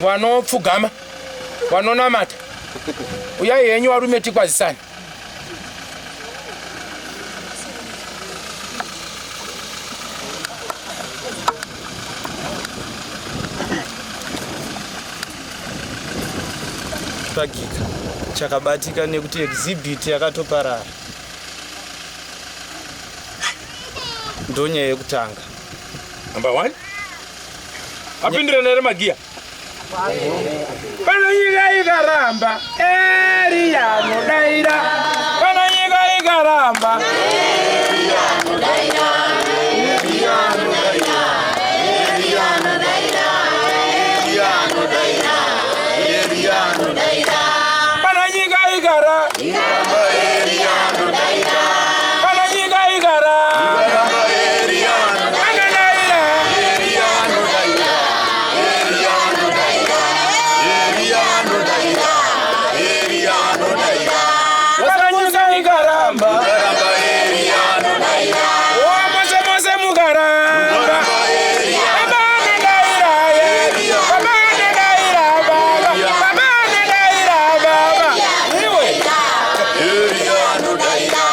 Vanopfugama, vanonamata, uyai henyu varume tikwazisane. Tsvagika chakabatika nekuti exhibit yakatoparara. Ndonyaya yekutanga. Number one. Apindirana here magiya? Kana nyika ikaramba, Eriya anodaira. Kana nyika ikaramba, Eriya anodaira. Eriya anodaira. Eriya anodaira. Eriya anodaira. Eriya anodaira. Kana nyika ikara, ikaramba, Eriya anodaira. Kana nyika ikara, ikaramba, Eriya anodaira. Eriya anodaira. Eriya anodaira. Eriya anodaira. Eriya anodaira. Kana nyika ikaramba, Ikaramba, Eriya anodaira. Mose mose mukaramba. Ikaramba, Eriya. Baba anodaira, Eriya. Baba anodaira, baba. Baba anodaira, baba. Iwe. Eriya anodaira.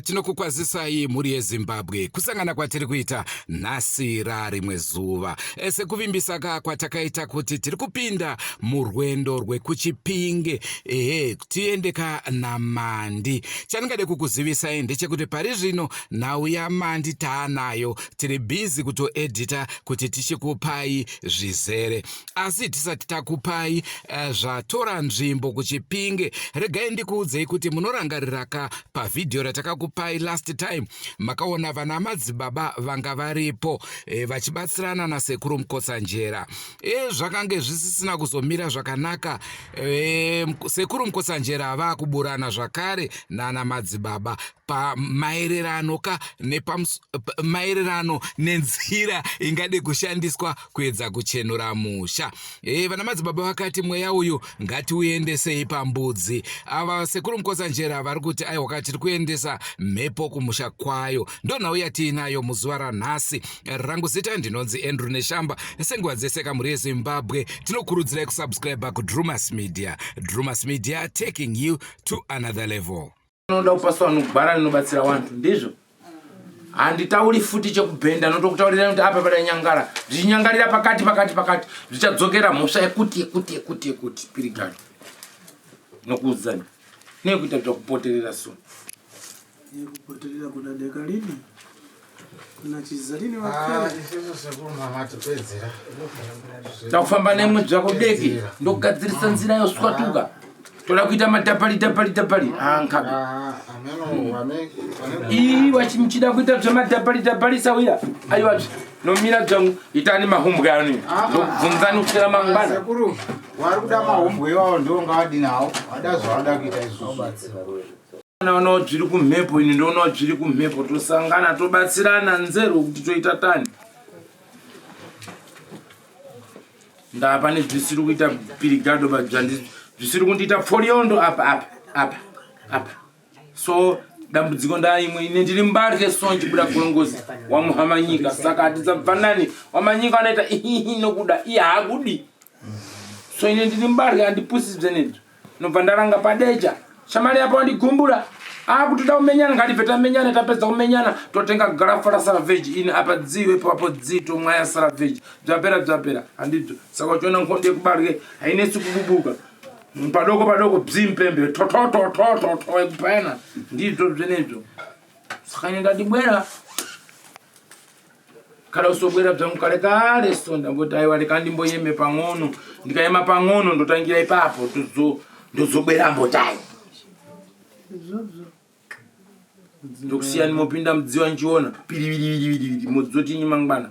Tinokukwazisai mhuri yeZimbabwe kusangana kwatiri kuita nhasi rarimwe zuva eh, sekuvimbisa ka kwatakaita kuti tiri kupinda murwendo rwekuChipinge, ehe, tiende ka naMandi. Chandingade kukuzivisai ndechekuti pari zvino nhau yaMandi taanayo, tiri bhizi kutoedhita kuti tichikupai zvizere. Asi tisati takupai zvatora nzvimbo kuChipinge, regai ndikuudzei kuti munorangariraka pavhidhiyo ratakakupai last time, makaona vana madzibaba vanga varipo vachibatsirana nasekuru Mukotsanjera. Zvakange zvisisina kuzomira zvakanaka. Sekuru Mukotsanjera vakuburana zvakare nana madzibaba pamaererano ka maererano nenzira ingade kushandiswa kuedza kuchenura musha. Vana madzibaba vakati mweya uyu ngatiuendesei pambudzi. Ava sekuru Mukotsanjera vari kuti aiwa, tiri kuendesa mhepo kumusha kwayo. Ndonhau yatiinayo muzuva ranhasi. Rangu zita ndinonzi Andrew Neshamba. Senguva dzese kamhuri yeZimbabwe, tinokurudzirai kusubscribe kuDrumas Media. Drumas Media, taking you to another level. Unoda kupaswa vanhu gwara rinobatsira wantu, ndizvo handitauri futi chekubhenda, notokutaurira kuti apa pada nyangara zvichinyangarira pakati pakati pakati, zvichadzokera mhosva yekuti yekuti yekuti yekuti pirigani nokuudzani nekuita zvakupoterera so Yekupoterera kuna deka lini? Kuna chiza lini wakare? Isusu sekuru mamatipedzera. Takufamba nemwe zvako deki, ndokugadzirisa nzira yoswatuka. Toda kuita matapari tapari tapari. Ah, nkabe. Ii wachimuchida kuita zvematapari tapari sawira. Aiwa nomira zvangu itani mahumbwe ani. Ndokubvunzani kuswera mangwana. Sekuru wari kuda mahumbwe iwawo ndiwo ngawadinawo. Wada zvawada kuita isusu. Naonawo zviri kumhepo, ini ndoonawo zviri kumhepo, tosangana tobatsirana nzero kuti toita tani. Ndapa nezvisiri kuita pirigado zvisiri kundiita pfoliondo apa apa apa apa. So dambudziko ndaimwe ine ndiri mbarye so nchibuda gorongozi wamuhamanyika, saka hatidzabvanani. Wamanyika anoita ihihi nokuda iye haakudi, so ine ndiri mbarye handipusi zvenezvo. Nobva ndaranga padeja. Shamari apa wandigumbura. Akutoda kumenyana, ngatibve tamenyana, tapedza kumenyana totenga garafu rasaravheji ini apa dziwe papo dzii tomwaya saravheji bzvapera bzvapera handibzo. Saka uchiona nkondo yekubarike hainetsi kububuka padoko padoko bzimpembe totototototo ekupayana ndizvo zvenezvo. Saka ine ndadibwera kana usobwera bzvangu kare kare so ndamboti aiwa reka ndimboyeme pang'ono, ndikayema pang'ono ndotangira ipapo ndozobwera mbotai ndokusiyani mopinda mudziwa nchiona piriviriviriviri modzotinyi mangwana.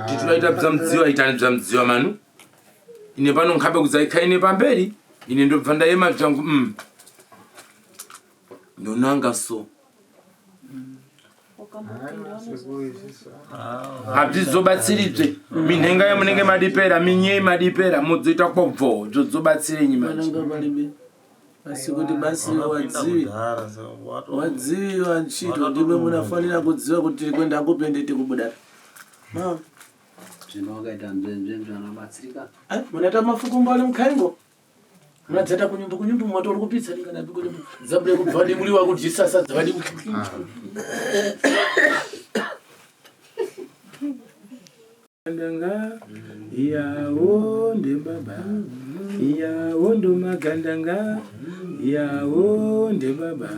Titinoita bza mudziwa itani bza mudziwa manu ine pano nkhabe kudzaikha ine pamberi ine ndobva ndayema bzangu ndonanga so hazvizobatsiribze minhenga yamunenge madipera minyei madipera modzoita kwobvo zvodzobatsirenyi manje. Vananga palibe asi kuti basi wadzivi wadzivi wantchito ndimwe munafanira kudziwa kuti tiri kuenda kupende tikubuda ma Zvino wakaita nzvenzvenzve anobatsirika. Munaita mafukumbo ali mukhaingo munadzata kunyumbu kunyumbu moto uri kupitsa kana kunyumbu dzabude kubva ndimuliwa kudyisa sadza vadi. Gandanga yawo ndebaba yawo ndomagandanga yawo ndebaba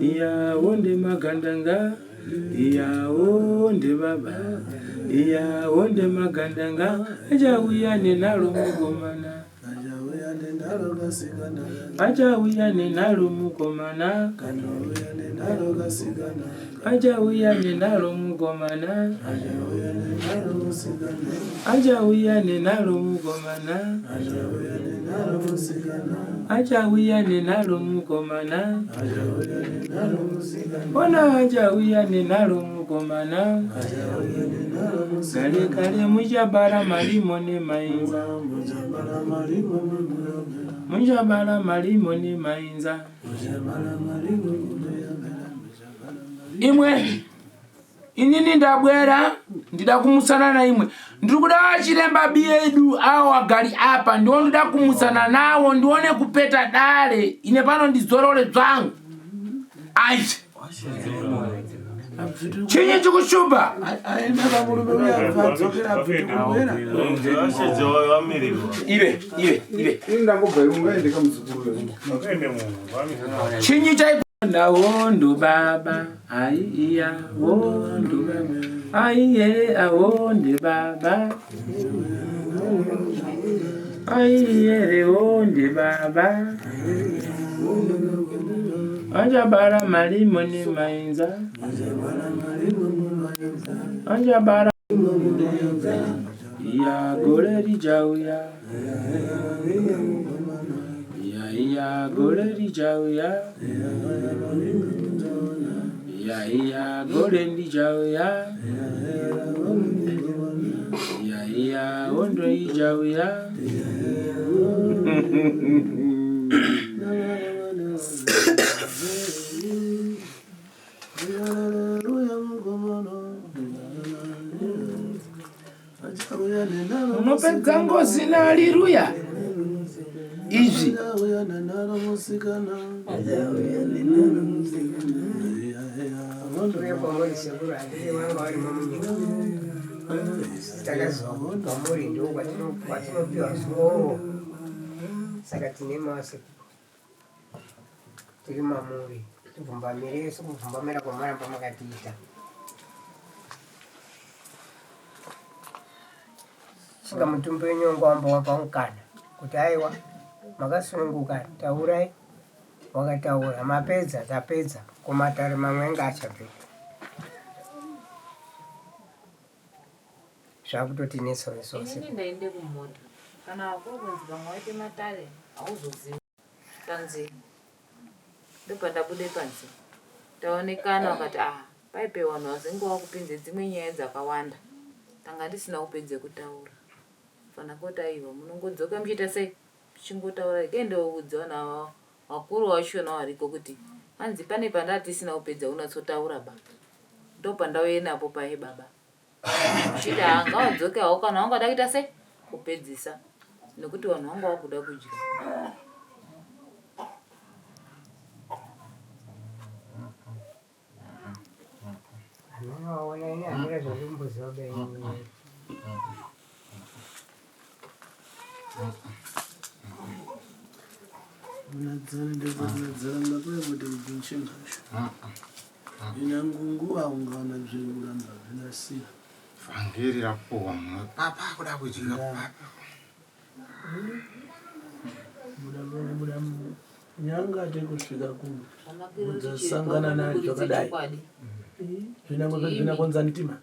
yawo ndemagandanga yawo ndebaba yawo ndemagandanga achauya nenharo mukomana Achauya nenharo kasikana. Achauya nenharo mukomana. Kanouya nenharo kasikana. Achauya nenharo mukomana. Achauya nenharo musikana. Achauya nenharo mukomana. Achauya nenharo musikana. Achauya nenharo mukomana. Achauya nenharo musikana. Ona achauya nenharo mukomana. Achauya nenharo Kare musikana. kare muchabara marimo nemainza. Muchabara marimo mumuyambera. Muchabara marimo nemainza. Muchabara marimo mumuyambera. Muchabara marimo. Imwe inini ndabwera ndida kumusana naimwe ndiri kuda vachiremba biedu awo agari apa ndiwo ndoda kumusana nawo ndione kupeta dare ine pano ndizorore zvangu. Ai, chinyi chikushuba Aenda pamurume uya abva adzokera abviti kubwera. Ive ive ive Ini ndangobva imwe ngaende kamuzukuru. Chinyi chaikona wondo baba aiya wondo baba aiye awonde baba aiyere wonde baba anjabara marimo nemainza anjabara iya gore richauya iya iya gore richauya iya iya gore ndichauya iya iya hondo ichauya. Munopedza ngozi naaliruya izvi. Achauya nenharo musikana. Uye kwamuri sekuru, handiti vanga varimo munyika. Takaziva kuti kwamuri ndo kwatinopiwa zororo, saka tine masekuru tiri mamuri, tibvumbamire sekubvumbamira kwamaramba makatiita. Saka mutumbi wenyu wanga wamba wapa mukana kuti aiwa makasununguka, taurai. Wakataura mapedza, tapedza kumatare mamwe anga achabveka zvakutotinetsa isose. Inini ndaende kumota kana kuri kunzi vamwe vaite matare hauzozivi panze, ndobva ndabude panze taonekana vakati ah paipe vanhu vazenge vakupinze dzimwe nyaya dzakawanda tanga ndisina kupedze kutaura fana koti aiwa munongodzoka muchiita sei muchingotaura kendoudza vanhu ava vakuru vachona variko kuti hanzi pane pandaa tisina kupedza kunatsotaura ba ndopandauye napo paye baba uchiti haa ngawadzoke hawo kana wangada kuita sei kupedzisa. Nekuti vanhu vanga vakuda kudya. Anoona ini handina zvandimboziva benyu. Munadzana ndozvanadzana ngakuya kuti kubvinchengasho. Ina ngunguva ungaona zviri kuramba zvinasiya. Vhangeri rapuwa munhu papa kuda kudya papa. Buda buda nyanga tekusvika kudzasangana nayo zvakadai. Zvinakonza mtima.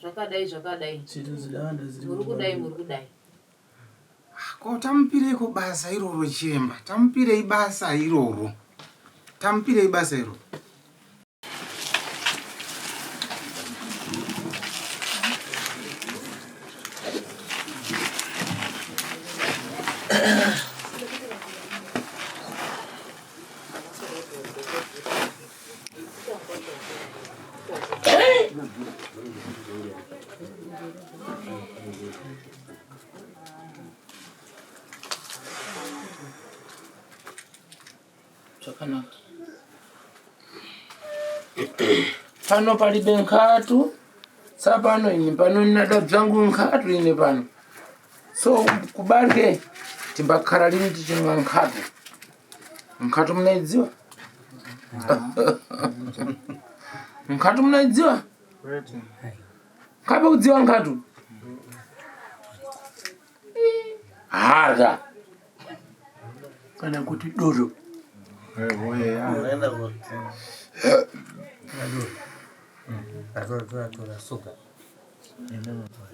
Zvakadai zvakadai. Chito zidawanda ziri. Muri kudai muri kudai. Ko tamupireiko basa iroro chiremba? Tamupirei basa iroro? Tamupirei basa iroro? Zvakanaka. Pano palibe nkhatu tsapano ini pano ndinada bzangu nkhatu ine pano so kubarke timbakhala lini tichimwa nkhatu nkhatu mnaidziwa nkhatu mnaidziwa nkhabe kudziwa nkhatu harya Kana kuti doro.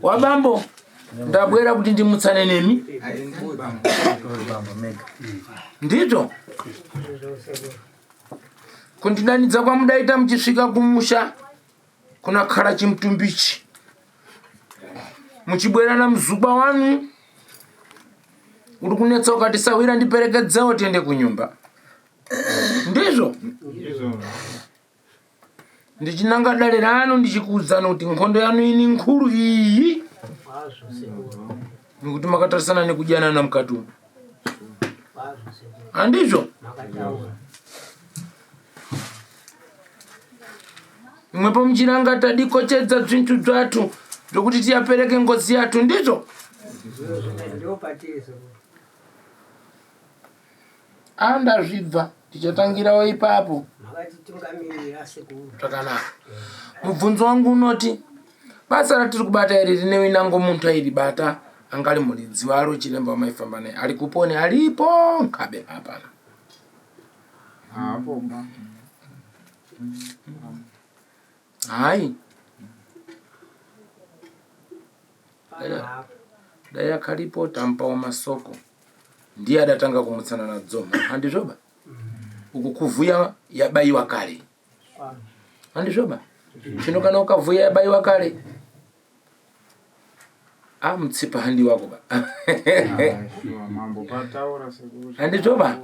Wabambo, ndabwera kuti ndimutsane nemi. Ndizvo kundidanidza kwamudaita muchisvika kumusha kunakhala chimutumbichi muchibwera na mzukwa wanu uri kunetsa ukati sawira ndiperekedzewo tiende kunyumba. Ndizvo ndichinanga dare ranu ndichikuudzani kuti nkhondo yanu ini nkhulu iyi nekuti makatarisana nekudyanana mukati umu. Handizvo imwepo muchiranga tadikochedza zvintu zvatu zvokuti tiyapereke ngozi yatu. Ndizvo andazvibva tichatangirawo ipapo. Zvakanaka. Mubvunzo wangu unoti basa ratiri kubata iri rine winango muntu airibata angali muridzi waro chiremba wamaifamba naye ari kupone aripo nkabe hapana. Hayi dai akaripo tamupawo masoko ndiye adatanga kumutsana nadzoma. Handizvoba uku kuvhuya yabayiwa kare. Handizvoba chino kana ukavhuya yabayiwa kare a mutsipa handi wako ba. Handizvoba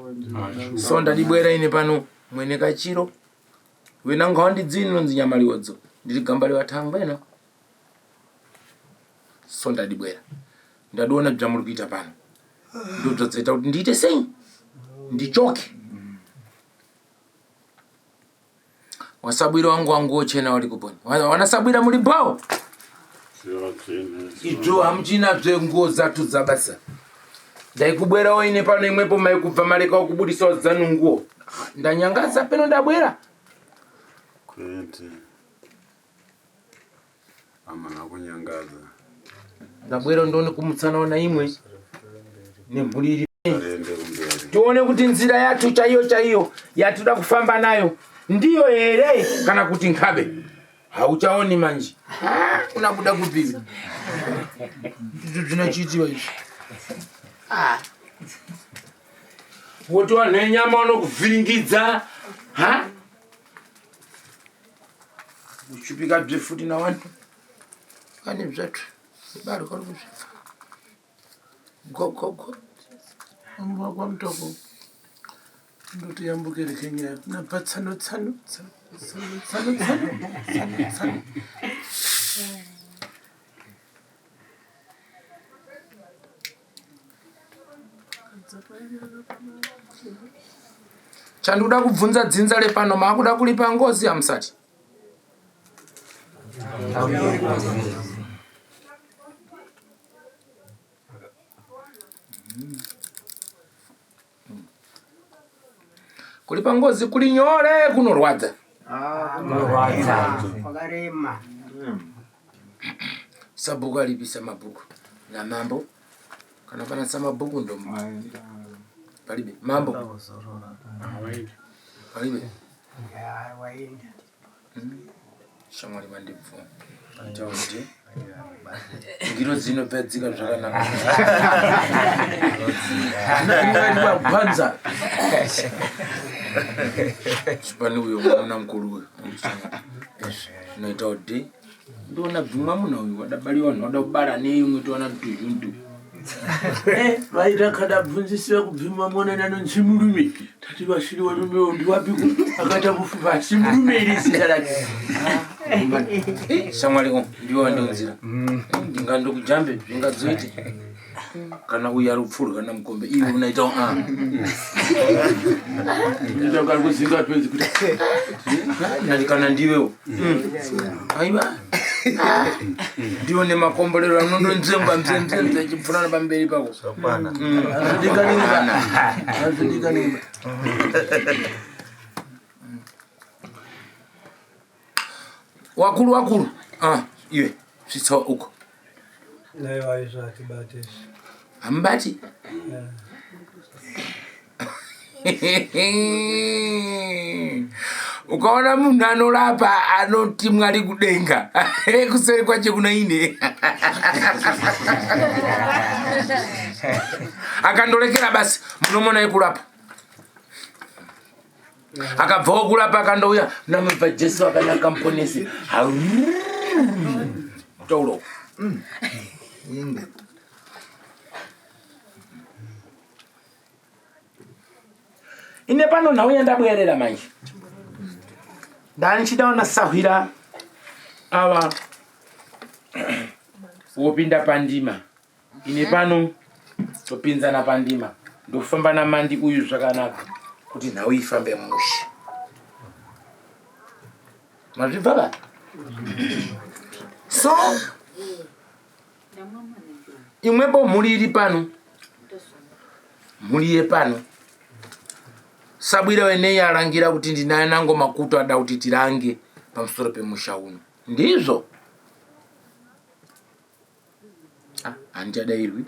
so ndadibwera ine pano mwene kachiro wenanga wandidzini nonzi nyamaliwodzo ndiri gamba liwathangwena. So ndadibwera ndadiona bzvamuri kuita pano ndobzvodzaita kuti ndiite sei ndichoke. Wasabwira wangu wangu wochena wali kuponi wanasabwira muri bwawo idzo hamuchina zvenguo dzatu dzabasa. Ndaikubwerawo ine pano imwepo maikubva mareka wakubudisawo dzanu nguo ndanyangaza peno ndabwera. Kwete. Amana kunyangadza. Ndabwera ndione kumutsanawo naimwe nemhuri iri tione kuti nzira yatu chaiyo chaiyo yatinoda kufamba nayo ndiyo here kana kuti nkabe. Hauchaoni manje unabuda kupiwi ndizvo zvinochiitiwa izvi. Woti vanhu venyama vanokuvhiringidza ha uchipika bzefuti navanhu kane zvatu bari kari kuzvipfa gogogo. Mba kwamutoko ndoti yambukire Kenya nabva tsano tsano tsano tsano tsano tsano tsano. Chandikuda kubvunza dzinza repano maakuda kuripa ngozi hamusati? Kuripa ngozi kuri nyore kunorwadza. Kwakarema. Sabhuku aripisa mabhuku namambo kana pana samabhuku ndo palibe mambo palibe Ya, waenda. Shamwari mandibvuma takuti ngiro dzinopedzika zvakanaka gwanza chipani uyo mwana mukuru uyo zvinoita kuti Ndoona bvumwa munhu uyu wadabaliwa vanhu vada kubara neimwe toona ntuzhuntu. Eh, vaita kada bvunzisiwa kubvuma mwana nanonzi murume tati vasiri varume ndiwapi akaita kufupa asi murume iri zita rake eh, shamwari ko ndiwe wandionzira mm. ndingandokujambe zvingadzoite kana uyu ari kupfurwa namukombe iwe unaita a ndakari kuzinga penzi kuti nani kana ndiwewo aiwa ndiwo nemakomborero anondonzengwa nzenzenzwe achipfurana pamberi pako azvidikanimba wakuru wakuru ah, iwe svitsa uko Aiwa izvo hatibati izvi. Hamubati? Ukaona munhu anorapa anoti Mwari kudenga kuseri kwacho kuna ine akandorekera basi munomona yekurapa akabvawo kurapa akandouya namabva Jesu akanaka muponesi tauro ine pano nhau yandabwerera manje ndanichidaona sahwira ava wopinda pandima ine pano topinzana pandima ndofamba namandi uyu zvakanaka kuti nhau ifambe mushe mazvibva ba so imwepo mhuri iri pano mhuri yepano sabwira weneyi arangira kuti ndinaye nango makuto ada kuti tirange pamusoro pemusha uno ndizvo Ah, handichadairwi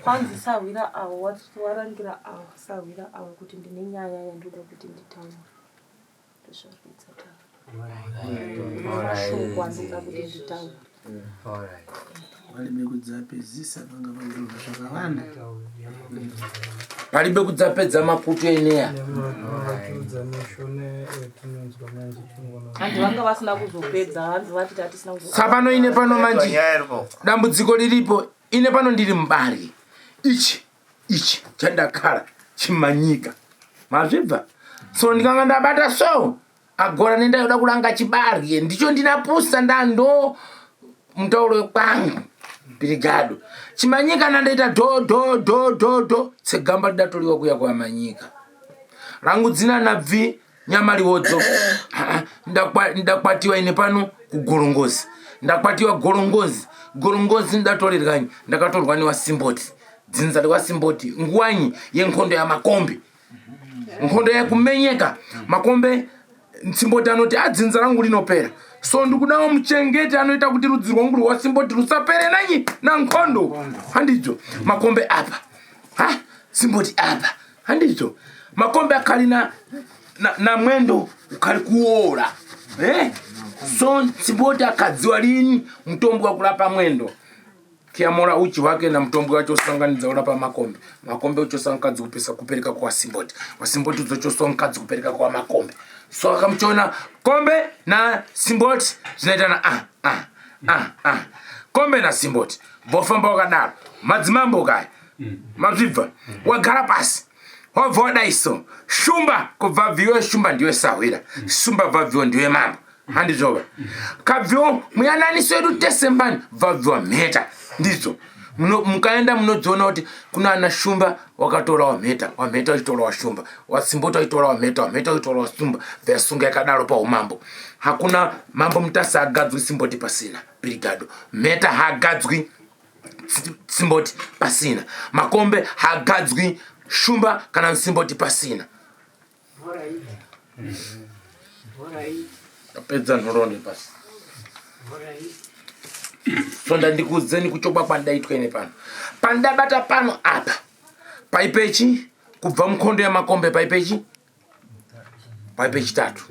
kwanzi sahwira avo warangira avo sahwira avo kuti ndine nyaya yandinoda kuti nditaure ndozvakuitsa taura mashoko andinoda kuti nditaure Palibe kudzapedzisa panga paizvozvo zvakawanda. Palibe kudzapedza maputo eneya. Hanzi vanga vasina kuzopedza hanzi vati tatisina kuzo. Tsapano ine pano manje dambudziko riripo ine pano ndiri mubari ichi ichi chandakara chimanyika mazvibva so ndikanga ndabata so Agora nendayoda kuranga chibarye ndicho ndinapusa ndando mutauro wekwangu pirigado chimanyika nandaita do do do do do tsegamba ridatoriwa kuya kwamanyika rangu dzina nabvi nyamaliwodzo ndakwatiwa ine pano kugorongozi ndakwatiwa gorongozi gorongozi ndatorerwanyi ndakatorwa newasimboti dzinza rewasimboti nguwanyi yenkondo yamakombi nkhondo yakumenyeka makombe tsimboti anoti adzinza rangu rinopera so ndikudawo muchengeti anoita kuti rudzi rwangu rwasimboti rusapere nanyi nankhondo handidzo makombe apa ha simboti apa handidzo makombe akali na, na, na mwendo ukali kuora eh? so simboti akadziwa lini mutombo wakulapa mwendo Kiyamora uchi hwake na mutombo wacho usanganidza urapa makombe. Makombe uchosa mukadzi kupesa kupereka kwa Simboti. Wasimboti uzochosa mukadzi kupereka kwa makombe. So akamuchiona kombe na Simboti zvinoita na ah ah ah ah. Kombe na Simboti vofamba wakadaro. Madzimambo kaya. Mazvibva. Wagara pasi. Wabva wadai so. Shumba kubva bviwe shumba ndiwe sahwira. Shumba bva bviwe ndiwe mambo. Handizvoba. Kabviwo muyananiso yedu tese mbani bvabviwa mheta. Ndizvo. Mukaenda munodziona kuti kuna ana Shumba wakatora wamheta, wamheta wachitora washumba, wasimboti wachitora wamheta, wamheta wachitora wasumba, bvayasunga yakadaro paumambo. Hakuna mambo Mutasa agadzwi simboti pasina pirigado. Mheta haagadzwi simboti pasina. Makombe haagadzwi shumba kana musimboti pasina. Tapedza nhoroondo pasi. So ndandikuudzeni kuchokwa kwandaitwa ine pano. Pandabata pano apa paipechi kubva mukondo yamakombe paipechi paipechitatu.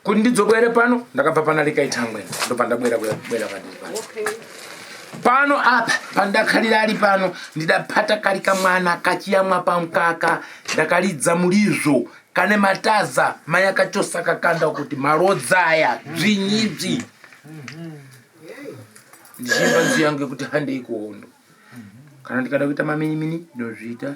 Kuti ndidzokere pano ndakabva pana likaitangwe ndopandabwera bwera pandiri pano. Pano apa pandakhalira ali pano ndidapata kali kamwana kachiyamwa pamkaka ndakalidza mulizvo kane mataza mai akachosa kakanda kuti malodza aya dzvinyibzi ndichiimba nziyo yangu yekuti handei kuhondo kana ndikada kuita maminimini ndozviita.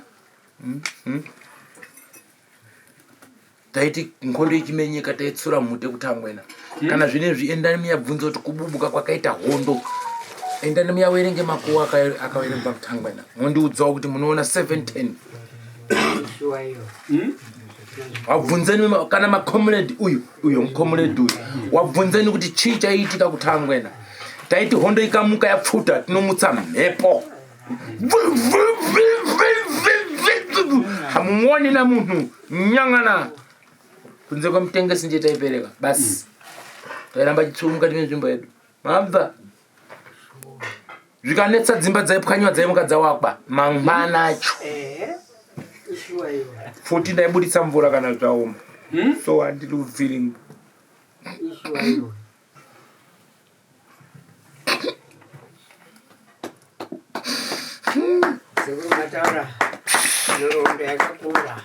Taiti nkondo ichimenyeka taitsura mhute kutangwena. Kana zvinezvi endani muyabvunza kuti kububuka kwakaita hondo. Endani muyawerenge makuwa akaverengwa kutangwena. Mondiudzawo kuti munoona 710. Wabvunzeni kana macomrade uyu uyo mucomrade uyu. Wabvunzeni kuti chii chaiitika kutangwena. Taiti hondo ikamuka yapfuta tinomutsa mhepo. Hamuoni na munhu nyangana kunze kwemutengesi ndiye taipereka basi tairamba chitsuru mukati menzvimbo yedu mabva zvikanetsa dzimba dzaipwanywa dzaimuka dzawakwa mangwana acho futi ndaibuditsa mvura kana zvaoma so handiri kuvhiringa. Sekuru mataura nhoroondo yakakura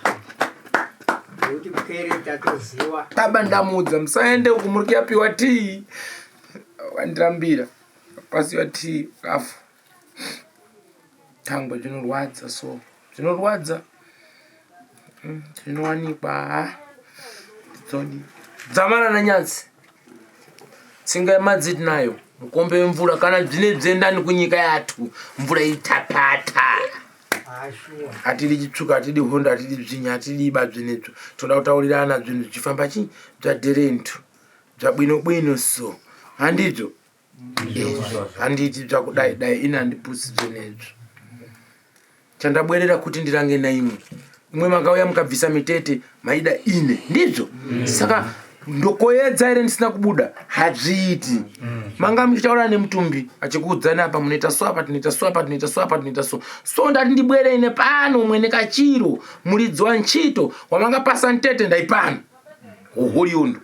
nekuti pwere tatoziwa. Baba ndamuudza musaende uku muri kuyapiwa tii wandirambira pasiwa tii kafu tangwe zvinorwadza so zvinorwadza zvinowanikwa ha dzodi dzamara nanyadzi tsinga yemadzi tinayo mukombe wemvura kana dzine dzendani kunyika yatu mvura itapata hatidi chitsvuka hatidi hondo hatidi dzvinya hatidi iba dzvinetsvo toda kutaurirana zvinhu zvichifamba chi zvadherentu zvabwino bwino so handidzo Handiti zvakudai dai ini handipusi zvenezvo. Chandabwerera kuti ndirange naimwe. Imwe makauya mukabvisa mitete maida ine ndizvo. Saka ndokoyedza here ndisina kubuda hazviiti. Manga muchitaura nemutumbi achikuudzani apa munoita so apa tinoita so apa tinoita so apa tinoita so. So ndati ndibwere ine pano mwene kachiro muridzi wanchito wamangapasa ntete ndaipano. Hoholiondo.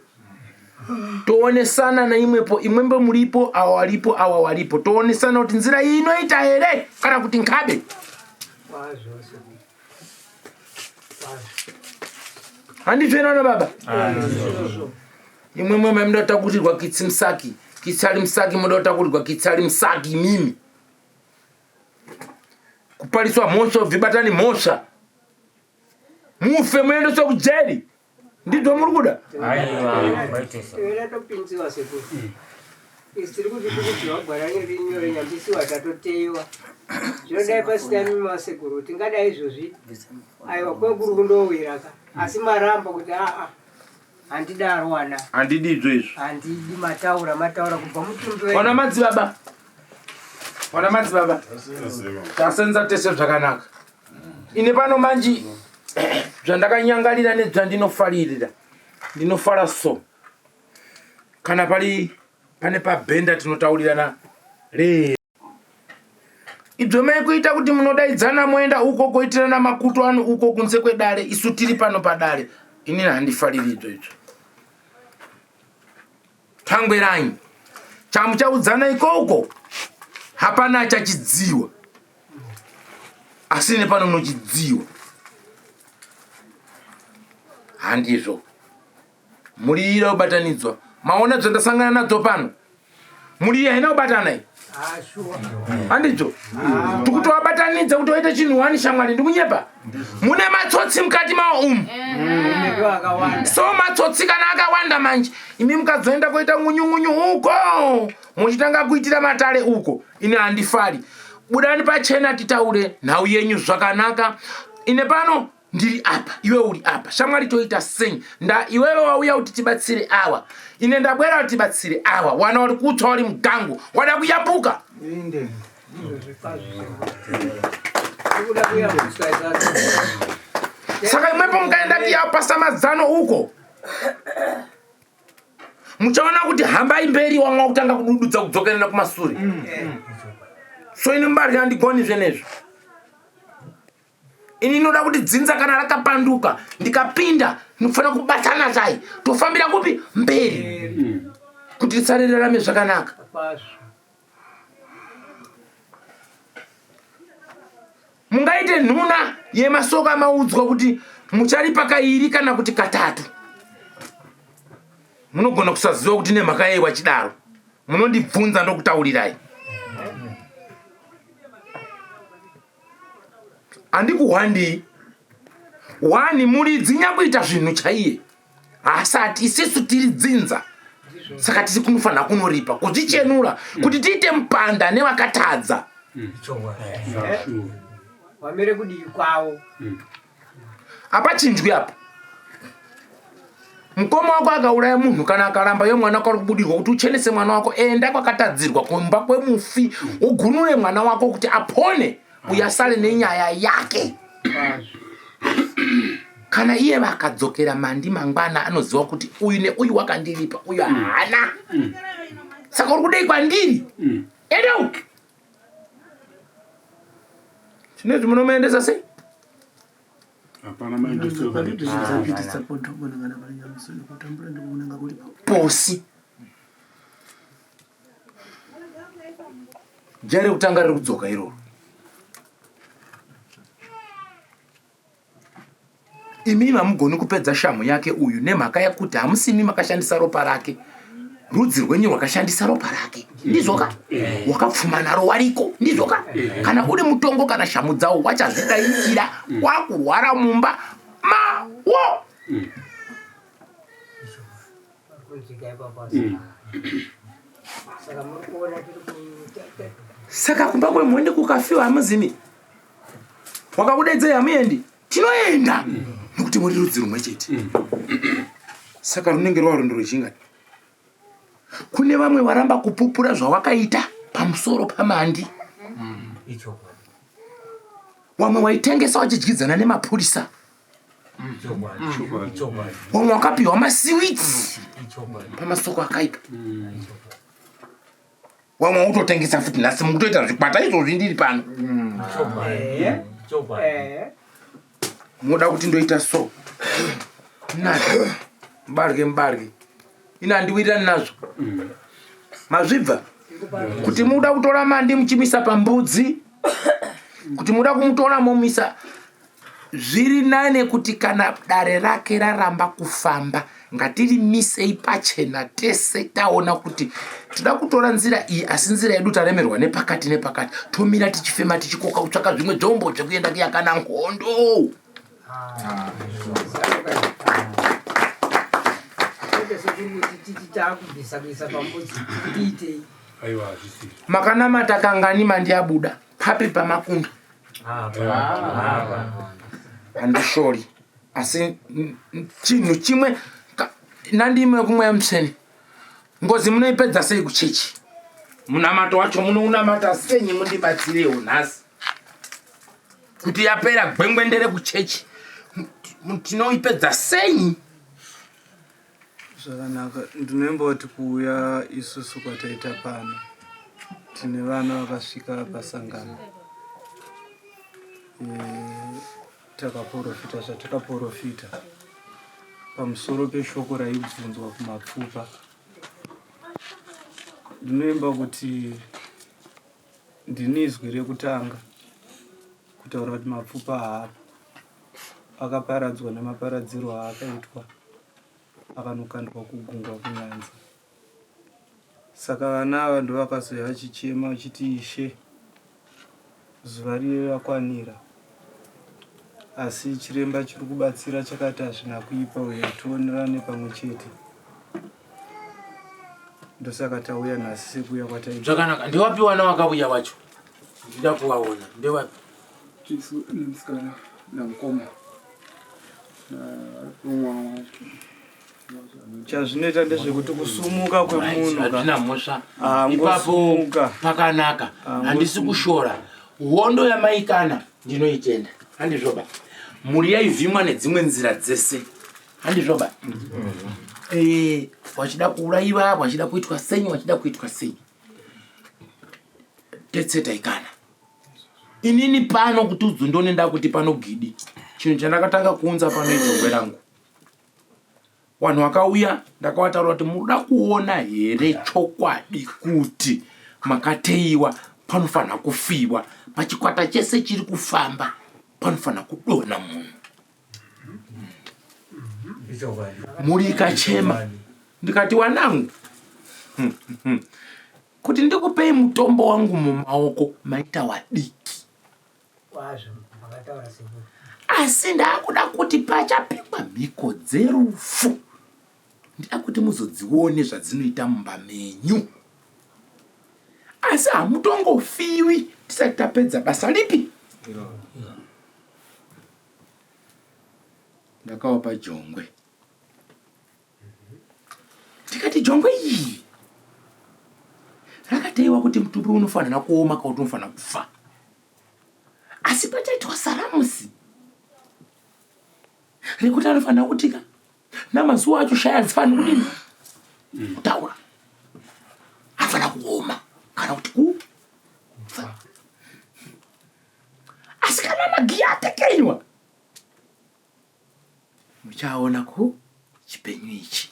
Toonesana naimwepo imwembe muripo awa walipo awa walipo toonesana kuti nzira iyi inoita here kana kuti nkabe handizvo ere baba imwe mwe mamuda kutakurirwa kitsi musaki kitsi ari musaki muda kutakurirwa kitsi ari musaki imimi kupariswa mhosva vibatani mhosva mufe muendeswe kujeri ndizvo muri kuda Aiwa, topinziwa sekuru. Isu tiri kuti tikupiwa gwara rinyore nyambisiwa tatoteyiwa. Zvinodai pasina mimi wasekuru tingadai izvozvi. Aiwa kwekuri kundowira ka. Asi maramba kuti aa handidaro wana. Handidi izvo izvo. Handidi mataura mataura kubva mutumbi wenyu. Wana madzibaba. Wana madzibaba. Tasenza tese zvakanaka. Ine pano manji zvandakanyangarira nezvandinofaririra ndinofara so kana pali pane pabhenda tinotaurirana re idzo mai kuita kuti munodaidzana moenda uko koitirana makuto ano uko kunze kwedare isu tiri pano padare inini handifariri idzo idzo Tangweranyi chamuchaudzana ikoko hapana achachidziwa asi nepano munochidziwa handizvo mhuri iyi ida kubatanidzwa maona zvandasangana nadzo pano mhuri iyi haina kubatana iyi. Handidzo tikutovabatanidza kuti waite chinhu wani shamwari ndikunyepa mune matsotsi mukati mawo umu so matsotsi kana akawanda manje imi mukazoenda koita ngunyungunyu uko muchitanga kuitira matare uko ini handifari budani pachena titaure nhau yenyu zvakanaka ine pano ndiri apa iwe uri apa shamwari toita sei nda iwewe wauya kuti tibatsire awa ine ndabwera kuti tibatsire awa wana wari kutswa wari mugango wada kuyambuka saka imwepo mukaenda kuyapasa mazano uko muchaona kuti hambai mberi wamwa kutanga kudududza kudzokerera kumasure so ini mbarya handigoni zvenezvo ini inoda kuti dzinza kana rakapanduka ndikapinda ndinofanira kubatana zai tofambira kupi mberi kuti tisarererame zvakanaka mungaite nhuna yemasoko amaudzwa kuti mucharipa kairi kana kuti katatu munogona kusaziva kuti nemhaka yei wachidaro munondibvunza ndokutaurirai handikuhwandii wani muridzi nyakuita zvinhu chaiye haasati isisu tiri dzinza saka tiri kunofanira kunoripa kuzvichenura kuti tiite mupanda nevakatadza wamire kudii kwavo hapachinjwi apa mukoma wako akauraya munhu kana akaramba yo mwana wako ari kubudirwa kuti uchenese mwana wako enda kwakatadzirwa kumba kwemufi ugunure mwana wako kuti apone uyo asare nenyaya yake kana iye vakadzokera mandi mangwana anoziva kuti uyu neuyu wakandiripa uyu haana saka uri kudei kwandiri enda uku chinezvi munomuendesa sei posi jai rekutanga riri kudzoka iroro Imimi hamugoni kupedza shamhu yake uyu nemhaka yekuti hamusimi makashandisa ropa rake. Rudzi rwenyu rwakashandisa ropa rake. Ndizvoka? Wakapfuma naro wariko. Ndizvoka? Kana uri mutongo kana shamhu dzawo wachazvidaikira wakurwara mumba mawo. Saka kumba kwemhondi kukafiwa hamuzimi. Wakakudedzei hamuendi? Tinoenda nokuti muri rudzi rumwe chete. Saka runenge rwava rwendo rwechingani? Kune vamwe varamba kupupura zvawakaita pamusoro paMandi. Wamwe waitengesa wachidyidzana nemapurisa. Wamwe wakapiwa masiwitsi pamasoko akaipa. Wamwe wototengesa futi nhasi mukutoita zvikwata izvozvi ndiri pano. Munoda kuti ndoita so nazvo mubarye mubarye ini handiwirirani nazvo mazvibva kuti muda kutora mandi muchimisa pambudzi kuti muda kumutora momisa Zviri nane kuti kana dare rake raramba kufamba ngatirimisei pachena tese taona kuti tinoda kutora nzira iyi asi nzira yedu taremerwa nepakati nepakati tomira tichifema tichikoka kutsvaka zvimwe zvombo zvekuenda kuyakana nhondo. Makanamata kangani mandiabuda papi pamakunda handishori asi chinhu chimwe nandimwe kumweya mutsvene ngozi munoipedza sei kuchechi munamato wacho munounamata senyi mundibatsirewo nhasi kuti yapera gwengwendere kuchechi tinoipedza senyi Zvakanaka, ndinoimboti kuuya isusu kwataita pano tine vana vakasvika pasangano e, takaporofita zvatakaporofita pamusoro peshoko raibvunzwa kumapfupa. Ndinoimba kuti ndini izwi rekutanga kutaura kuti mapfupa haapo akaparadzwa nemaparadzirwo aakaitwa akanokandwa kugungwa kunyanza. Saka vana ava ndovakazouya vachichema vachiti ishe zuva riye rakwanira asi chiremba chiri kubatsira chakati hazvina kuipa uya tionerane pamwe chete ndosaka tauya nhasi sekuuya kwataita. Zvakanaka, ndewapi wana wakauya wacho? Ndida kuwaona, ndewapi? Tisu nemusikana namukoma naumwe wacho. Chazvinoita ndezvekuti kusumuka kwemunhu hazvina mhosva ipapo pakanaka handisi kushora hondo yamaikana ndinoitenda handizvoba mhuri yaivhimwa nedzimwe nzira dzese handizvoba eh, wachida kuuraiwa wachida kuitwa sei wachida kuitwa sei tetse taikana inini pano kuti udzundone ndakuti pano gidi chinhu chandakatanga kuunza pano ijongwe rangu Vanhu vakauya ndakavataura kuti munoda kuona here chokwadi kuti makateiwa panofanira kufiwa pachikwata chese chiri kufamba panofanira kudonha munhu mhuri ikachema ndikati wanangu kuti ndikupei mutombo wangu mumaoko maita wadiki Kwazvo makataura sekuru. Asi ndakuda kuti pachapikwa mhiko dzerufu ndida kuti muzodzione zvadzinoita mumba menyu. Asi hamutongofiwi tisati tapedza basa lipi. Ndakawapa jongwe. Ndikati jongwe iyi rakateiwa kuti mutumbi unofanira kuoma kauti unofanira kufa. Asi pachaitwa saramusi rekuti anofanira kutika namazuva acho shaya hadzifaniri kudini kutaura anofanira kuoma kana kuti kufa asi kana magiya atekenywa muchaona ku chipenyu ichi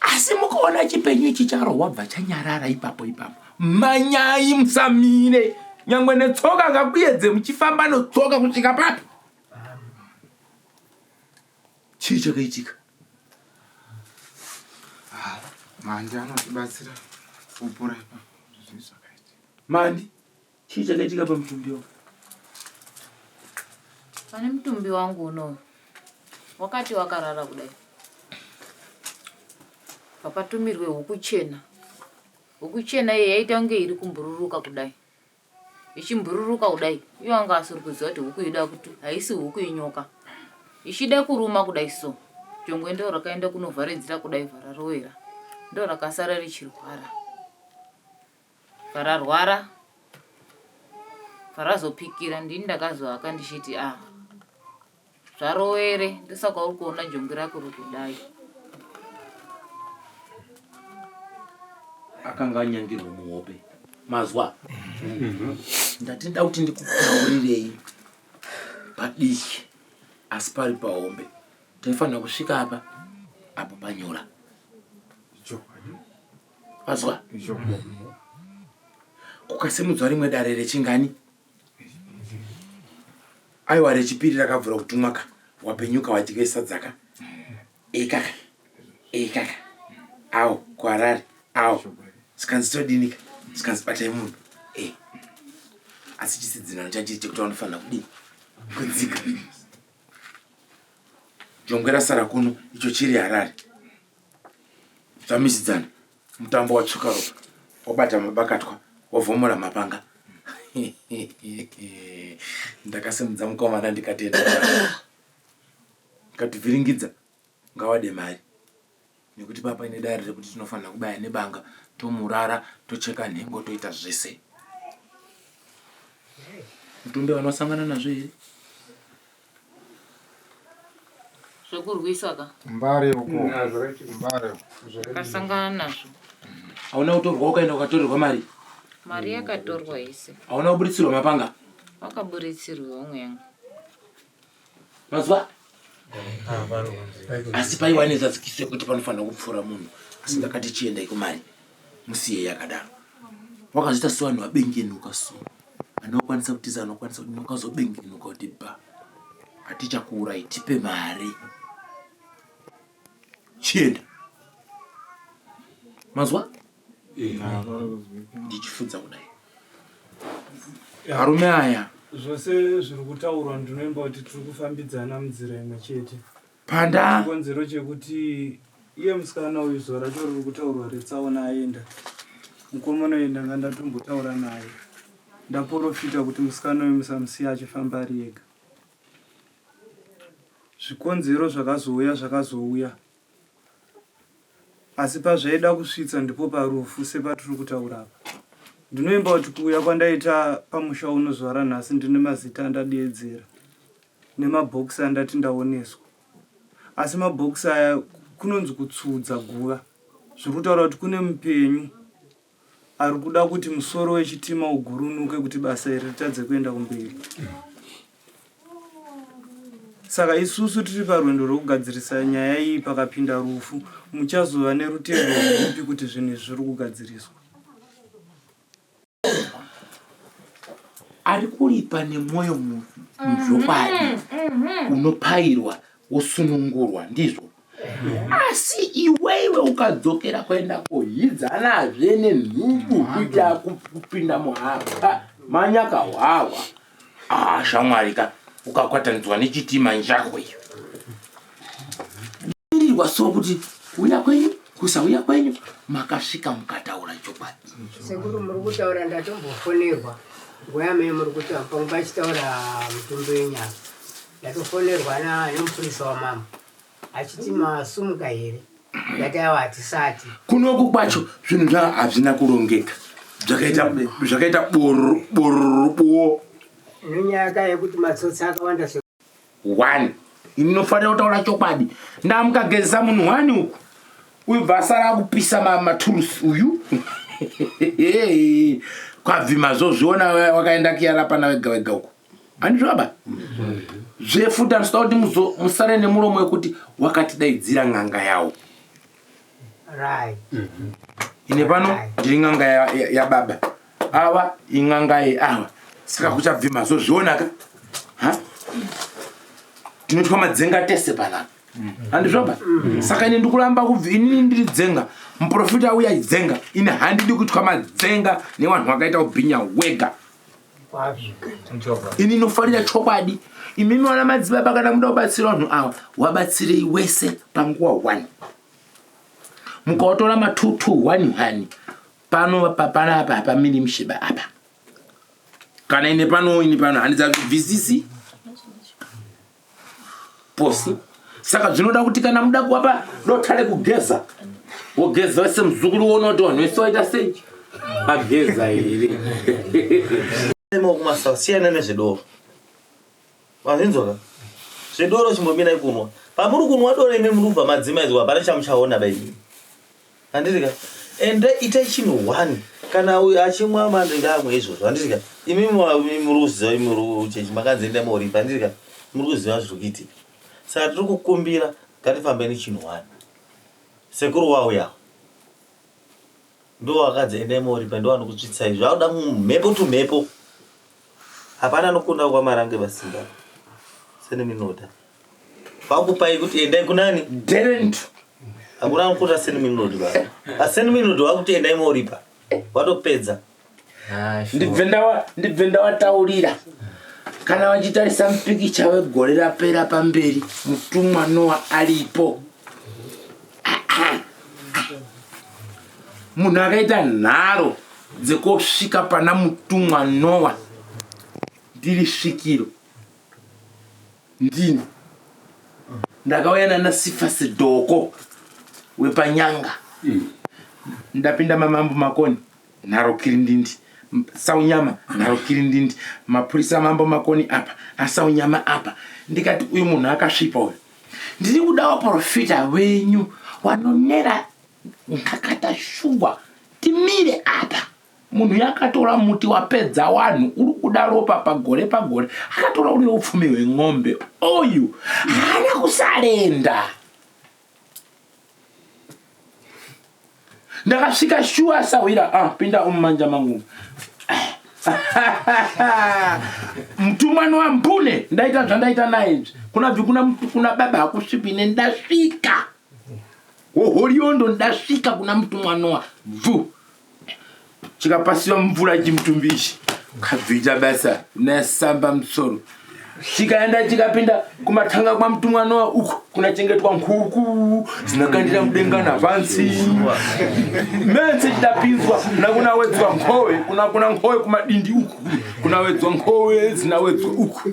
asi mukaona chipenyu ichi charohwa bva chanyarara ipapo ipapo manyai musamire nyangwe netsoka ngakuyedze muchifamba notsoka kusvika papi chii chakaitika ah, mandi anotibatsira kupura ipapo mandi Chii chakaitika pamutumbi wako? Pane mutumbi wangu unowu wakati wakarara kudai papatumirwe huku chena. Huku chena iyi yaita kunge iri kumbururuka kudai ichimbururuka kudai iye anga asiri kuziva kuti huku ida kuti haisi huku inyoka ichida kuruma kudai so jongwe ndo rakaenda kunovharidzira kudai vhararowera ndo rakasara richirwara Pararwara parazopikira ndini ndakazohaka ndichiti ah zvarowere ndosaka uri kuona jongwe rako riri kudai. Akanga anyangirwa muhope mazwa ndati ndida kuti ndikutaurirei padiki asi pari pahombe taifanira kusvika apa apo panyura Azwa? Kukasimudzwa rimwe dare rechingani? Aiwa rechipiri rakabvura kutumwa ka wapenyuka wadye sadza ka. Ekaka. Ekaka. Awo kuHarare. Awo. Sikanzi todini ka? Sikanzi batai munhu. Eh. Asi chisidzinano chachiri chekuti vanofanira kudii? Kudzika. Jongwe rasara kuno icho chiri Harare. Zvamisidzana mutambo watsvuka ropa wabata mabakatwa wavhomora mapanga ndakasimudza mukomana ndikatenda ndikati vhiringidza ngawade mari nekuti papa ine dare rekuti tinofanira kubaya nebanga tomurara tocheka nhengo toita zvese mutumbi vanosangana nazvo here Zvekurwisa ka. Mbare uko. Mbare. Akasangana nazvo. Hauna kutorwa ukaenda ukatorerwa mari? Mari yakatorwa yese. Hauna kuburitsirwa mapanga? Wakaburitsirwa umwe yangu. Mazuva? Asi paiwa nezadzikiso yekuti panofanira kupfuura munhu. Asi ndakati chiendai kumari. Musiyei akadaro. Wakazoita sevanhu vabengenuka so. Anokwanisa kutiza anokwanisa kuti wakazobengenuka kuti ba. Hatichakuurai tipe mari. Chienda. Mazwa? Ndichifudza kudai. Arume aya. Zvose zviri kutaurwa ndinoimba kuti tiri kufambidzana munzira imwe chete. Panda. Chikonzero chekuti iye musikana uyu zuva racho riri kutaurwa retsaona aenda. Mukomana uyu ndanga ndatombotaura naye. Ndaporofita kuti musikana uyu musamusiya achifamba ari ega. Zvikonzero zvakazouya zvakazouya. Asi pazvaida kusvitsa ndipo parufu sepatiri kutaura apa. Ndinoimba kuti kuuya kwandaita pamusha uno zuva ranhasi ndine mazita andadeedzera nemabhokisi andati ndaoneswa. Asi mabhokisi aya kunonzi kutsudza guva. Zviri kutaura kuti kune mupenyu ari kuda kuti musoro wechitima ugurunuke kuti basa iri ritadze kuenda kumberi. Saka isusu tiri parwendo rwekugadzirisa nyaya iyi pakapinda rufu, muchazova nerutendo rwupi kuti zvinhu izvi zviri kugadziriswa? Ari kuripa nemwoyo muzvokwadi unopairwa wosunungurwa ndizvo asi iweiwe ukadzokera kuenda kohidzanazve nenhubu kuita kupinda muhapa manyaka hwahwa ah, shamwari ka ukakwatanidzwa nechitima njako iyo irirwa so kuti kuuya kwenyu kusauya kwenyu makasvika mukataura chokwadi Sekuru muri kutaura ndatombofonerwa nguva yamene muri kutaura pamwe pachitaura mutumbi wenyama ndatofonerwa nemupurisa wamambo achiti masumuka here ndati aiwa hatisati kunoku kwacho zvinhu zva hazvina kurongeka zvakaita zvakaita bororo nenyaya yekuti matsotsi akawanda One ini nofanira kutaura chokwadi ndamukagezesa munhu one uku uyu bva asara akupisa maturusi uyu kwabvima zvozviona wakaenda kiyara pana wega wega uku handizvo baba zvefuta ndinoda kuti musare nemuromo wekuti wakatidaidzira n'anga yawo right ine pano ndiri n'anga yababa ya, ya ava in'anga yeava saka kuchabvima zozvionaka ha tinoitwa madzenga tese panapa handizvoba saka ini ndikuramba kubva inini ndiri dzenga muprofita auya dzenga ini handidi kuitwa madzenga nevanhu vakaita ubhinya wega ini inofarira chokwadi imimi vana madzibaba kana muda kubatsira vanhu ava wabatsirei wese panguva one mukaotora ma 2 2 1 1 pano panapa hapamiri msheba apa kana ine pano ini pano handidzazvibvisisi posi saka zvinoda kuti kana muda kuwapa dota rekugeza wogeza wese muzukuru woona kuti vanhu vese waita sei ageza here Kumasa siyana nezvedoro mazvinzwa ka zvedoro chimbomirai kunwa pamuri kunwa doro imi muri kubva madzimaidzwa hapana chamuchaona baimi handiti ka ende itai chinhu one kana uyo achimwa manje ngaamwe izvozvo handiti ka imi muri kuziva imi muri kuchechi makanzi endai moripa handiti ka muri kuziva zviri kuitika saka tiri kukumbira ngatifambe nechinhu one sekuru wauya ndo wakanzi endai moripa ndo vanokutsvitsai zvakuda mhepo to mhepo Hapana anokunda kwamarange vasimba seneminoda vakupai kuti endai kunani Derent hakuna anokunda seneminod va aseneminod vakuti endai moripa watopedza ndibve ndawataurira kana vachitarisa mupikicha wegore rapera pamberi mutumwa noa aripo Munhu akaita nharo dzekosvika pana mutumwa Noa ndiri svikiro ndini ndakauya nana Sifasi Dhoko wepanyanga ndapinda mamambo Makoni nharo kirindindi Saunyama nharo kirindindi mapurisa mambo Makoni apa aSaunyama apa ndikati uyu munhu akasvipa uyu ndiri kuda waprofita wenyu wanonera Ndakata shuwa timire apa munhu yakatora muti wapedza wanhu uri kuda ropa pagore pagore akatora uri upfumi hwen'ombe oyu haana kusarenda ndakasvika shuwa sahwira ah, pinda umumanja mangu mutumwani wambune ndaita zvandaita naye izvi kuna bvi kuna, kuna baba hakusvipine ndasvika. Hoholiondo ndasvika kuna mutumwa Noa bvu chikapasiwa mvura chimutumbi ichi kabvita basa nasamba musoro chikaenda chikapinda kumatanga kwamutumwa Noa uku kunachengetwa nkuku dzinakandira mudenga napansi mense chidapinzwa kuna kunawedzwa nkowe kuna kuna nkowe kumadindi uku kunawedzwa nkowe dzinawedzwa uku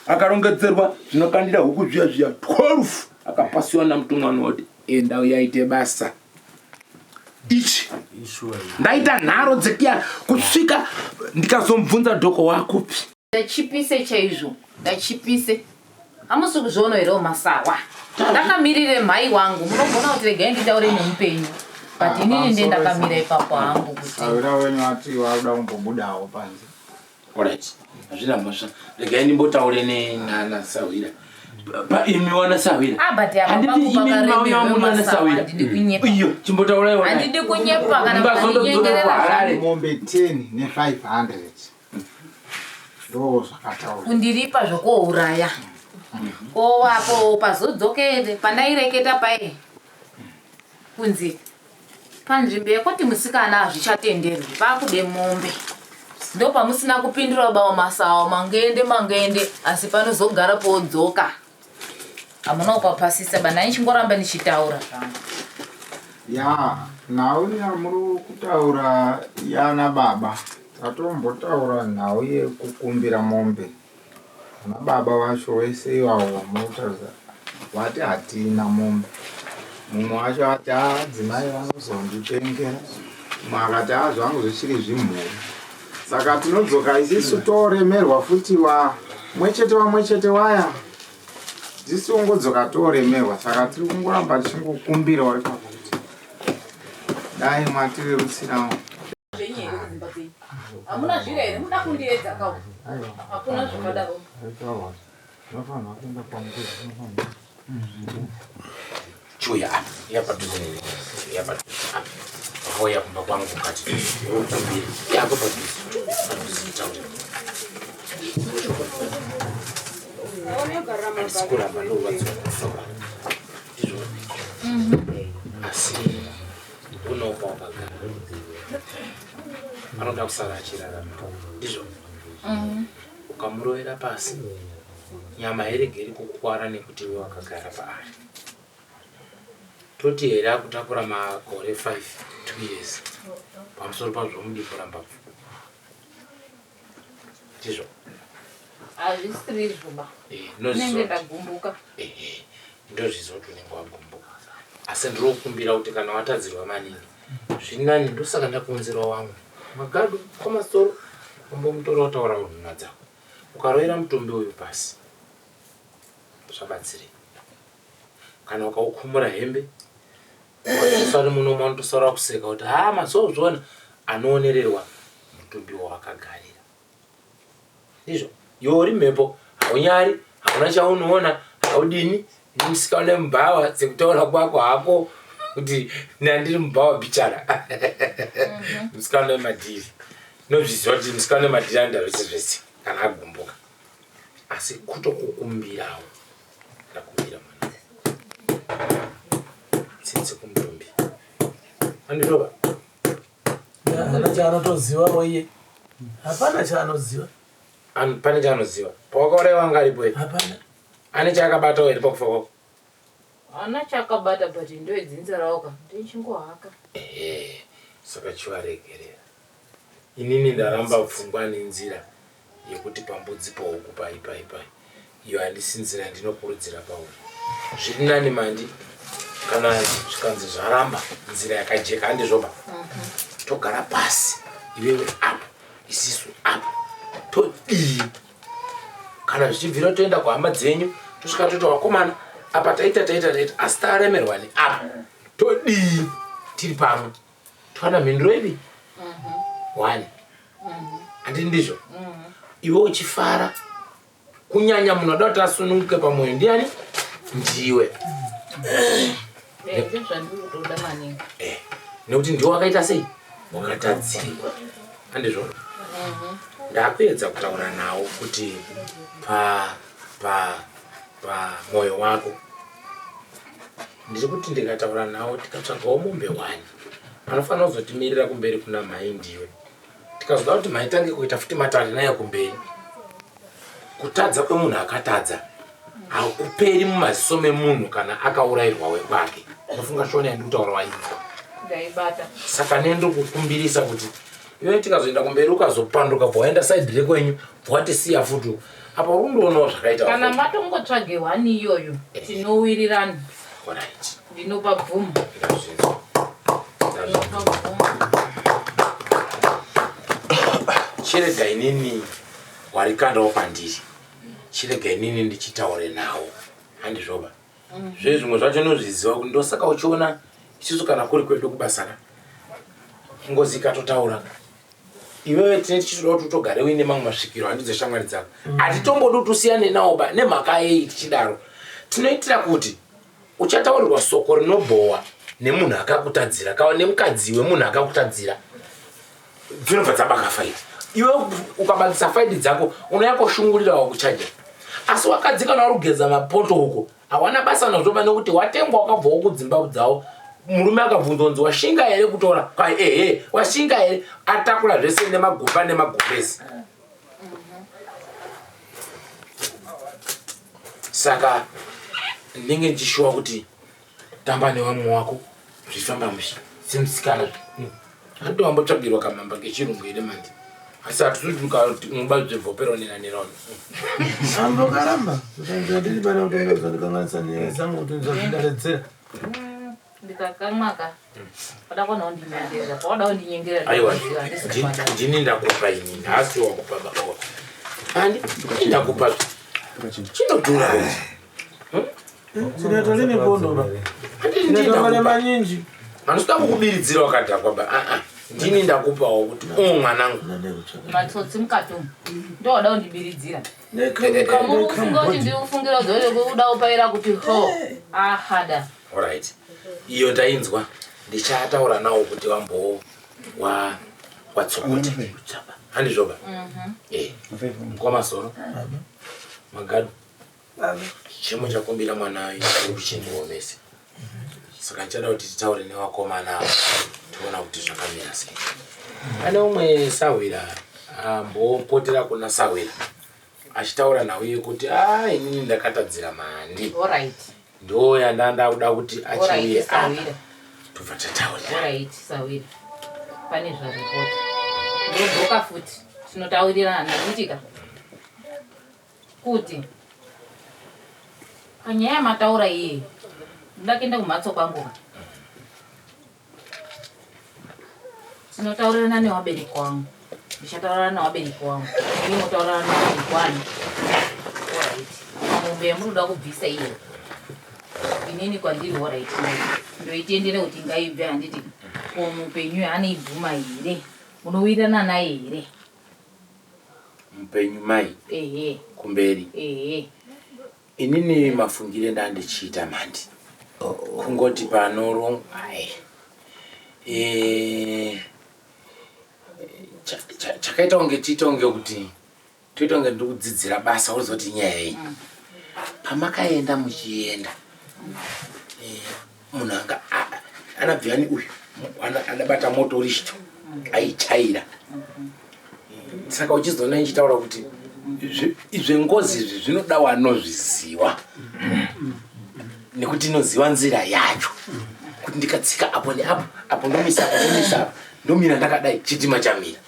akarongedzerwa zvinokandira huku zviya zviya 12 akapasiwa namutumwa Noa kuti enda uyaite basa ichi ndaita nharo dzekuya kusvika ndikazomubvunza dhoko wakupi Ndachipise chaizvo ndachipise hamusi kuzviona here masawa ndakamirire mhai wangu munogona kuti regai nditaure nemupenyu but inini ndiye ndakamira ipapo hangu kuti Sawira wenyu ati wakuda kumbobudawo panze. Alright. Hazvina mhosva. Regai ndimbotaure nenana Sahwira. Pa imi wana Sahwira. Ah, but apa Handiti pangu imi mauya pakaremerwa muri wana masawa, Sahwira. handidi kunyepa. Iyo, chimbotaura iwe. Handidi kunyepa kana Mungazondodzorerwa mukandinyengerera Harare. Mombe 10 ne 500. Ndo zvakataurwa. Kundiripa zvokouraya. Kowapo pazodzokere pandaireketa paye kunzi panzvimbo yekuti musikana hazvichatenderwi pakude mombe ndopamusina kupindura bawo masawa mangende mangende asi panozogara podzoka hamuna kupapasisa ba ndaichingoramba ndichitaura zvangu Ya, nhau yamuri kutaura yana baba. Tatombotaura nhau yekukumbira mombe. Ana baba vacho vese ivavo vamurikutaura vati hatina mombe. Mumwe wacho ati "Ah, dzimai vanozonditengera. Mumwe akati "Ah, zvangu zvichiri zvimhuru. Saka tinodzoka isisu toremerwa futi wa mwechete wamwechete waya. Tisu ungodzoka toremerwa saka tiri kungoramba tichingokumbirawo ipapo kuti dai mwatirerutsirawo. Zvenyu here kudzimba dzenyu hamuna zviro here muda kundiedza kau hakuna zvakadaro. Zvinofanirwa kuenda pamukuru zvinofanirwa. Chiuya apa. Iya padhuze neni. Iya padhuze apa. Wakauya kumba kwangu ukati ukumbire. Iya apa padhuze. Padhuze taura. Handisi kuramba ndorwadziwa nekufa kwako. Ndizvo. Asi unopa wakagara. Anoda kusara achirarama. Ndizvo. Ukamurovera pasi nyama hairegeri kukwara nekuti iwe wakagara paari. Toti here akutakura makore 5 2 years pamusoro pazvo mudimbu mbabvu. Ndizvo. Hazvisiri izvo ba. Eh, Ndinenge ndozviziva. ndagumbuka. Ehe, ndozviziva kuti unenge wagumbuka. Asi ndinokumbira kuti kana watadzirwa maningi zviri nani ndosaka ndakuunzirwa wamwe magadu kwamasoro umbomutora wataura nhunha dzako. Ukarovera mutumbi uyu pasi zvabatsirei. Kana ukaukumura hembe wasari muno manotosara kuseka kuti haa mazozviona anoonererwa mutumbi wawakagarira. Ndizvo iwe uri mhepo haunyari hauna chaunoona haudini musikana mubhawa sekutaura kwako hako kuti nandiri mubhawa bichara musikana wemadhiri nozviziva kuti musikana wemadhiri anoita zvese zvese kana agumbuka asi kutokukumbirawo ndakumbira mwana tsitsi kumutumbi anditova Hapana chaanotozivawo iye. Hapana chaanoziva. Pane chaanoziva pawakauraiwa anga aripo here hapana ane chaakabatawo here pakufa kwako Hana chakabata but ndoedzinza rawo ka ndichingohaka. Ehe, saka chivaregerera inini ndaramba pfungwa nenzira yekuti pambudzi pohuku pai pai pai iyo handisi nzira yandinokurudzira pauri zviri nani mandi kana zvikanzi zvaramba nzira yakajeka handizvoba togara pasi iwewe apo isisu apo todii kana zvichibvira toenda kuhama dzenyu tosvika toti vakomana apa taita taita taita asi taremerwa neapa todii tiri pamwe towana mhinduro ipi one handiti ndizvo iwe uchifara kunyanya munhu ada kuti asununguke pamwoyo ndiani ndiwe Ndozvandinotoda maningi. nekuti ndiwe wakaita sei wakatadzirwa handizvona ndakuedza kutaura nawo kuti pa pa pa mwoyo wako Ndiri kuti ndikataura nawo tikatsvagawo mombe wani anofanira kuzotimirira kumberi kuna mhai ndiwe. Tikazoda kuti mhai tange kuita futi matare naye kumberi. Kutadza kwemunhu akatadza hakuperi mumaziso memunhu kana akaurayirwa wekwake. Ndofunga shona yandikutaura wainzwa. Ndaibata. Saka ne ndikukumbirisa kuti iwe tikazoenda kumberi ukazopanduka bva waenda saidhi rekwenyu bva watisiya futi uko. Apa uri kundoonawo zvakaita Kana matongotsvage hwani iyoyo tinowirirana. Alright. Ndinopa bvumo. Ndazvinzwa. Ndinopa bvumo. Chirega inini warikandawo pandiri. Chirega inini ndichitaure nawo. Handizvoba. Zve zvimwe zvacho unozviziva kuti ndosaka uchiona isusu kana kuri kwedu kubasa ka. Ngozi ikatotaura ka. Iwewe tine tichitoda kuti utogare uine mamwe masvikiro handidzo shamwari dzako. Hatitombodi kuti usiyane nawo ba nemhaka yei tichidaro. Tinoitira kuti uchataurirwa soko rinobhowa nemunhu akakutadzira kawa nemukadzi wemunhu akakutadzira dzinobva dzabaka faiti iwe ukabakisa faiti dzako unouya koshungurira wakuchaja asi wakadzi kana uri kugeza mapoto uko hawana basa nazvo pane kuti watengwa wakabvawo kudzimba dzavo murume akabvunzwa kunzi washinga here kutora kwai ehe washinga here atakura zvese nemagumba nemagumbezi saka ndinenge ndichishuwa kuti tamba nevamwe wako zvifamba mushe semusikana handi wambotsvagirwa kamamba kechirungu here manje asi hatisuti zvevhopero nenaneraoni Ambo karamba. Ndiri pana kutonga ndikanganisa nyaya dzangu kuti ndizvazvidaredzera. Ndikakamwa ka. Wada kuona undinyengerera. Pawada undinyengerera. Aiwa ndinoziva, handisi kubhadhara. ndini ndakupa ini nhasi wakupa baba wako ani ndakupa chinodhura Chinoto line pondo ba. Chinoto mane manyinji. Handisida kukubiridzira wakadhakwa ba aa ndini ndakupawo kuti u mwanangu Matsotsi mukati umu. Ndowada undibiridzira. Kamuri kufunga kuti ndiri kufungira kuti uda kupaira kuti ho. Ahada. Alright. Iyo ndainzwa ndichataura nawo kuti wambo wa watsokota. Handizvoba. Eh. Mukoma soro. Magadu. Chimo chakumbira mwana uri kuchindiomese. Saka ndichada kuti titaure nevakomana ava tiona kuti zvakamira sei. Pane umwe sahwira ambopotera kuna sahwira achitaura nhau yekuti a inini ndakatadzira mandi. Alright. Ndo yandanda kuda kuti achiuye Alright, apa sahwira. tobva tataura. Alright, sahwira. Pane zvaripota. Ndodzoka futi. Tinotaurirana ndichitika. Kuti panyaya yamataura iye ndoda kuenda kumhatso kwangu ka. Tinotaurirana newabereki wangu. Ndichataurirana newabereki wangu. Imi motaurirana newabereki wani. Alright. Mombe yamunoda kubvisa iyo. Inini kwandiri alright. Ndoitendera kuti ngaibve handiti. Ko mupenyu anoibvuma here? Munowirirana naye here? Mupenyu mai Ehe. kumberi. Ehe. Inini mafungire ndandichiita mandi. Kungoti panoro ai. Eh chakaita kunge tiita kunge kuti toita kunge ndiri kudzidzira basa urizoti nyaya iyi. Pamakaenda muchienda munhu anga anabviyani uyu anabata moto urichito aichaira. Saka uchizoona ndichitaura kuti zvengozi izvi zvinoda wanozviziva nekuti inoziva nzira yacho kuti ndikatsika apo neapo apo ndomisa apo ndomisa apo ndomira ndakadai chitima chamira.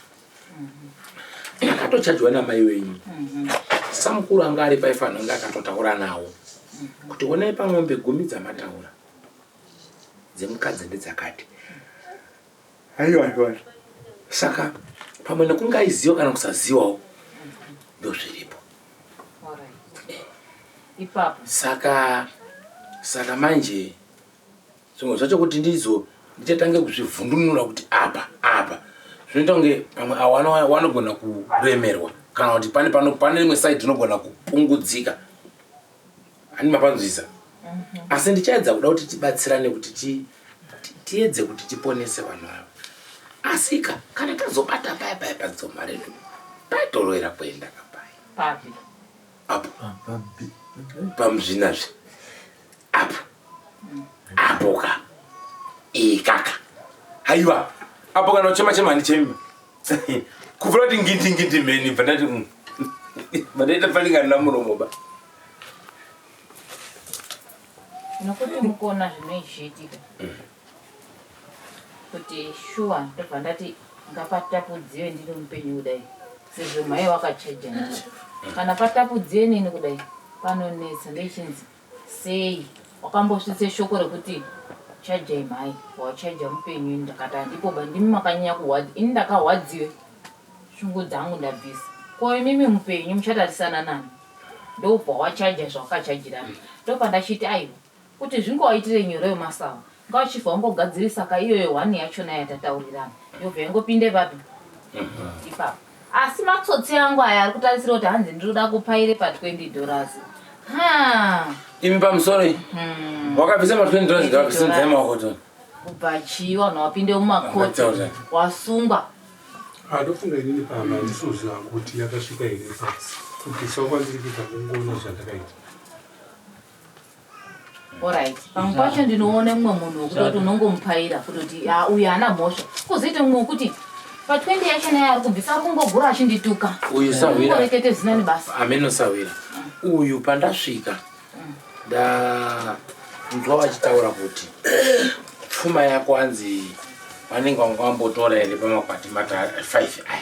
Akatochajwa namai wenyu samukuru anga ari paifanira kunge akatotaura nawo kuti onai pamombe 10 dzamataura dzemukadzi ndedzakati. Aiwa aiwa. Saka pamwe nekunge aiziva kana kusazivawo ndozviripo. Alright. Ipapo. Saka manje zvimwe zvacho kuti ndizo ndichatange kuzvivhundunura kuti apa apa zvinoita kunge pamwe awana wanogona kuremerwa kana kuti pane pano pane rimwe side rinogona kupungudzika. Handi mapanzwisa. Asi ndichaedza kuda kuti tibatsirane kuti tiedze kuti tiponese vanhu ava. Asika kana tazobata paya paya padzoma redu paitoroera kuenda kapai. Papi. Apo. Pamuzvinazve. Apo. Apoka ikaka haiwa apo kana uchema chema handichemi kuvura kuti ngindi ngindi mheni bva ndati mm. bva ndaita fanikana namuromo ba Nokuti mukuona zvinoizviitika kuti shuwa ndobva ndati ngapatapudziwe ndiri mupenyu kudai sezvo mhai wakachaja nini kana patapudziwe nini kudai panonetsa ndechinzi sei wakambosvitse shoko rekuti chajai mhai wachaja mupenyu ini ndakati handipo ba ndimi makanyanya kuhwadzi ini ndakahwadziwe shungu dzangu ndabvisa ko imimi mupenyu muchatarisana nani ndobva wachaja zvawakachajirana ndopandachiti aiwa kuti zvingowaitire nyore wemasawa ngawachibva wangogadzirisa ka iyoyo one yachona yatataurirana yobva yangopinde papi ipapo asi matsotsi angu aya ari kutarisira kuti hanzi ndinoda kupaire pa 20 dollars ha imi pamusoro iyi wakabvisa ma 20 dollars ngavabvise mudzai maoko to kubva chii vanhu wapinde mumakoti Ngataura. wasungwa Ndofunga inini pamba handisiuziva kuti yakasvika here kubvisa kwandiri kuita kungoona zvandakaita. Alright. Pamwe pacho ndinoona mumwe munhu wekutoti unongomupaira kutoti "Ah, uyu haana mhosva. Kozoita mumwe wekuti pa 20 yacho naye ari kubvisa ari kungogura achindituka. Uyu sahwira. Kungorekete zvisina nebasa. Ameno sahwira. Uyu pandasvika ndanzwa vachitaura kuti pfuma yako hanzi vanenge vanga vambotora here pamakwati mata 5 aya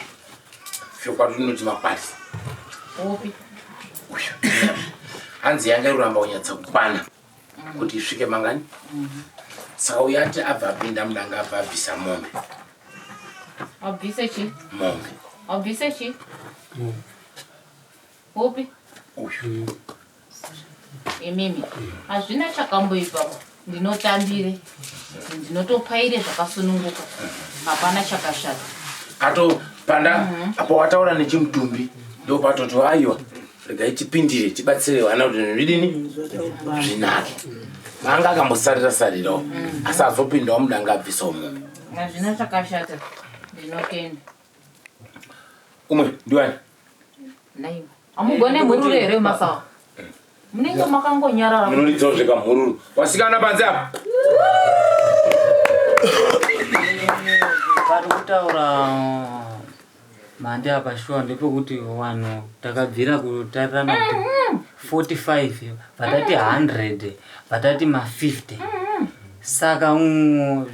zvokwati makwati Upi? hanzi yanga iruramba kunyatsa kukwana kuti isvike mangani saka uyu ati abva apinda mudanga abva abvisa mombe Wabvise chi? mombe Wabvise chi? Upi? Uyu. Imimi. Hazvina chakamboipa. Ndinotambire. Ndinotopaire zvakasununguka. Hapana chakashata. Ato panda apo wataura nechimutumbi ndopatoti aiwa regai tipindire tibatsire vana kuti zvinhu zvidini zvinake vanga akambosarira sarirawo asi azopindawo mudanga abvisawo mombe Hazvina chakashata. Ndinotenda. umwe ndiwani Naiwa. Hamugone mhururu here masawa? Munenge makangonyarara. munoridzawo zvekamhururu wasikana panze apa Pari kutaura mhandi apa shuwa ndepekuti vanhu takabvira kutarirana kuti 45 vatati 100 vatati ma50 saka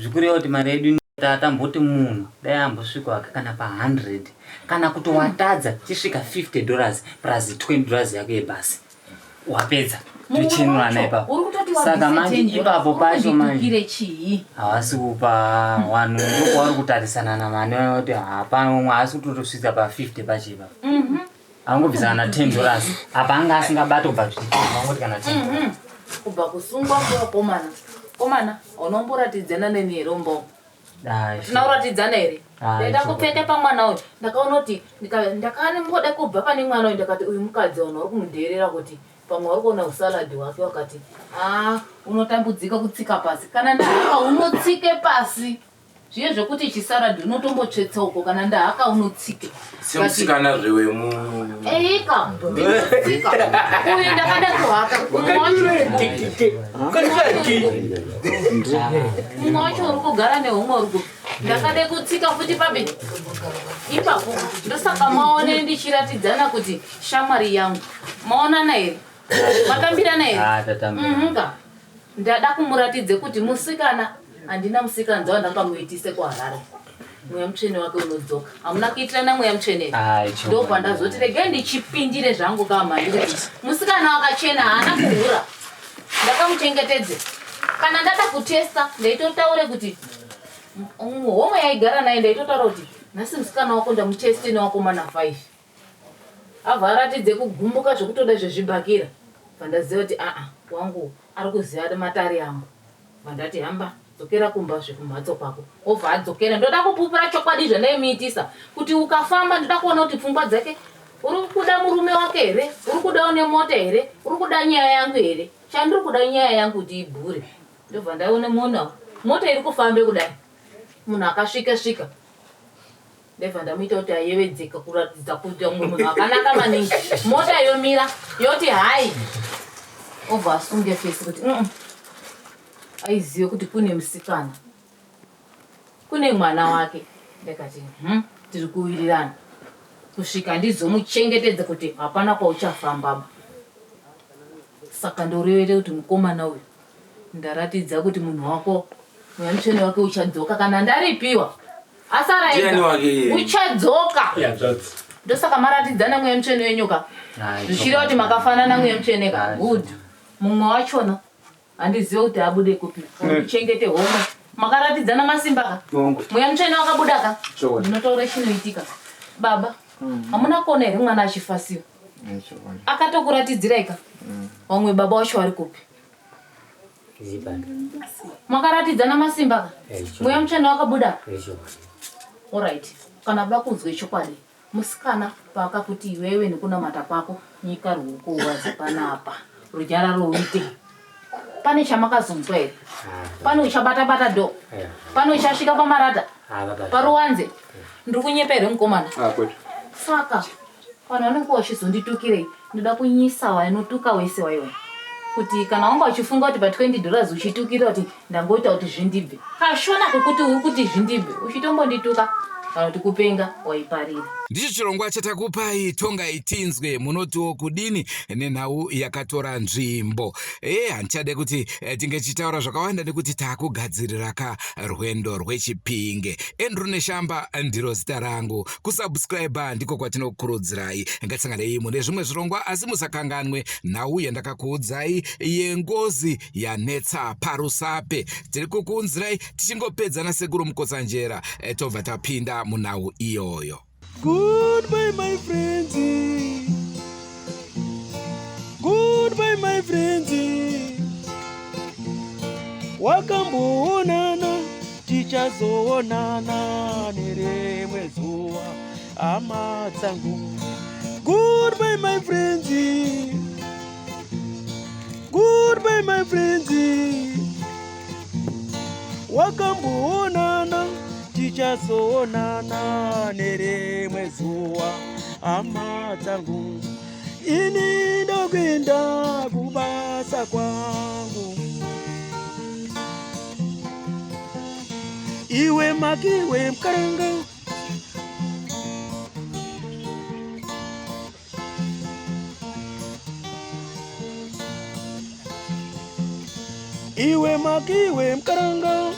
zvikureva kuti mari yedu tatamboti munhu dai ambosvika wake kana pa100 kana kuti watadza chisvika 50 dollars plus 20 dollars yako yebhasi wapedza tochenurana ipapo Uri kutoti saka wabvise manje 10 ipapo pacho manje unditukire chii? havasi kupa vanhu ndokuvari kutarisana namani kuti hapana umwe haasi kutotosvitsa pa50 pacho ipapo angobvisa kana 10 dollars apa anga asingabati kubva zvichitangoti kana 10 Mhm. Kubva kusungwa kwevakomana. Komana, unomboratidzana neni here umbomo? Dai, Tina kuratidzana here? Ah, Ndaida icho. kupfeka pamwana uyu. Ndakaona kuti ndakamboda kubva pane mwana uyu ndakati uyu mukadzi wanhu uri kumudherera kuti pamwe uri kuona usaladi hwake wakati ah unotambudzika kutsika pasi. Kana ndahaka unotsike pasi. Zviye zvekuti chisaradhi unotombotsvetsa uko kana ndahaka unotsike. Semusikana zvewemu Eika, ndinotsika. Uyu ndakada kuhaka. Mumwe mumwe wacho uri kugara neumwe uri ku ndakade kutsika futi papi ipapo ndosaka maone ndichiratidzana kuti shamwari yangu maonana here matambirana here Ah, tatambira. Mhm, ka ndada kumuratidze kuti musikana handina musikana dzawa ndakamuitise kuharare mweya mutsvene wake unodzoka hamuna kuitirana mweya mutsvene here Ah, icho. ndobva ndazoti regai ndichipindire zvangu kamhandi kuti musikana wakachena haana kuhura ndakamuchengetedze kana ndada kutesta ndaitotaure kuti homwe yaigara naye ndaitotaura kuti nhasi musikana wako ndamuteste newakomana 5 abva aratidze kugumbuka zvekutoda zvezvibhakira bva ndaziva kuti aa wangu ari kuziva matare angu bva ndati hamba dzokera kumba zvekumhatso kwako obva adzokera ndoda kupupura chokwadi zvandaimuitisa kuti ukafamba ndoda kuona kuti pfungwa dzake uri kuda murume wake here uri kuda une mota here uri kuda nyaya yangu here chandiri kuda nyaya yangu kuti ibhure ndobva ndaone munhu mota iri kufambe kudai munhu akasvika svika ndobva ndamuita kuti ayevedzeka kuratidza kuti umwe munhu akanaka maningi mota yomira yoti hai obva asunge fesi kuti "Mm-mm." Aizive kuti kune musikana, kune mwana wake. Ndakati tiri kuwirirana kusvika ndizomuchengetedza kuti hapana kwauchafambaba. Saka ndorevere kuti mukomana uyu ndaratidza kuti munhu wako mweya mutsvene wake uchadzoka kana ndaripiwa asara Ndiani ega wake iye? uchadzoka. Hanzvadzi. Ndosaka maratidzana mweya mutsvene wenyu ka, zvichireva kuti makafanana mweya mutsvene ka. Good. Mumwe wachona handizive kuti abude kupi, chengete homwe. Makaratidzana masimba ka, mweya mutsvene wakabuda ka. Chokwadi. Ndinotaura chinoitika baba, hamuna kuona here mwana achifasiwa akatokuratidzirai ka? Vamwe baba wacho vari kupi? Makaratidzana masimba ka, mweya mutsvene wakabuda. Alright, kana kuda kunzwe chokwadi, musikana paakakuti iwewe nekunamata kwako nyika ruoko wazi panapa runyararo uite, pane chamakazonzwa here? Pane uchabata-bata do? Pane uchasvika pamarata paruwanze? Ndiri kunyepa here mukomana? Kwete. Saka vanhu vanenge vachizonditukirei? Ndoda kunyisa wainotuka wese waiwe, kuti kana wanga uchifunga kuti pa20 dollars uchitukira kuti ndangoita kuti zvindibve kashona kekuti uri kuti zvindibve uchitombondituka kana kuti kupenga waiparira. Ndicho chirongwa chatakupai Tonga Itinzwe. Munotiwo kudini nenhau yakatora nzvimbo? Handichade kuti tinge tichitaura zvakawanda nekuti taakugadzirira ka rwendo rweChipinge. Andrew Neshamba ndiro zita rangu. Kusubscribe ndiko kwatinokurudzirai. Ngatisanganei mune zvimwe zvirongwa, asi musakanganwe nhau yandakakuudzai yengozi yanetsa paRusape. Tiri kukuunzirai tichingopedza nasekuru Mukotsanjera, tobva tapinda munhau iyoyo. Goodbye, my friends. Goodbye, my friends. Wakamboonana, tichazoonana nerimwe zuva, hama dzangu. Goodbye, my friends. Goodbye, my friends. Wakamboonana, tichazoonana nerimwe zuva, hama dzangu. Ini ndokuenda kubasa kwangu. Iwe makiwe mukaranga. Iwe makiwe mukaranga.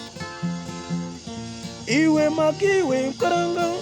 Iwe makiwe mukaranga.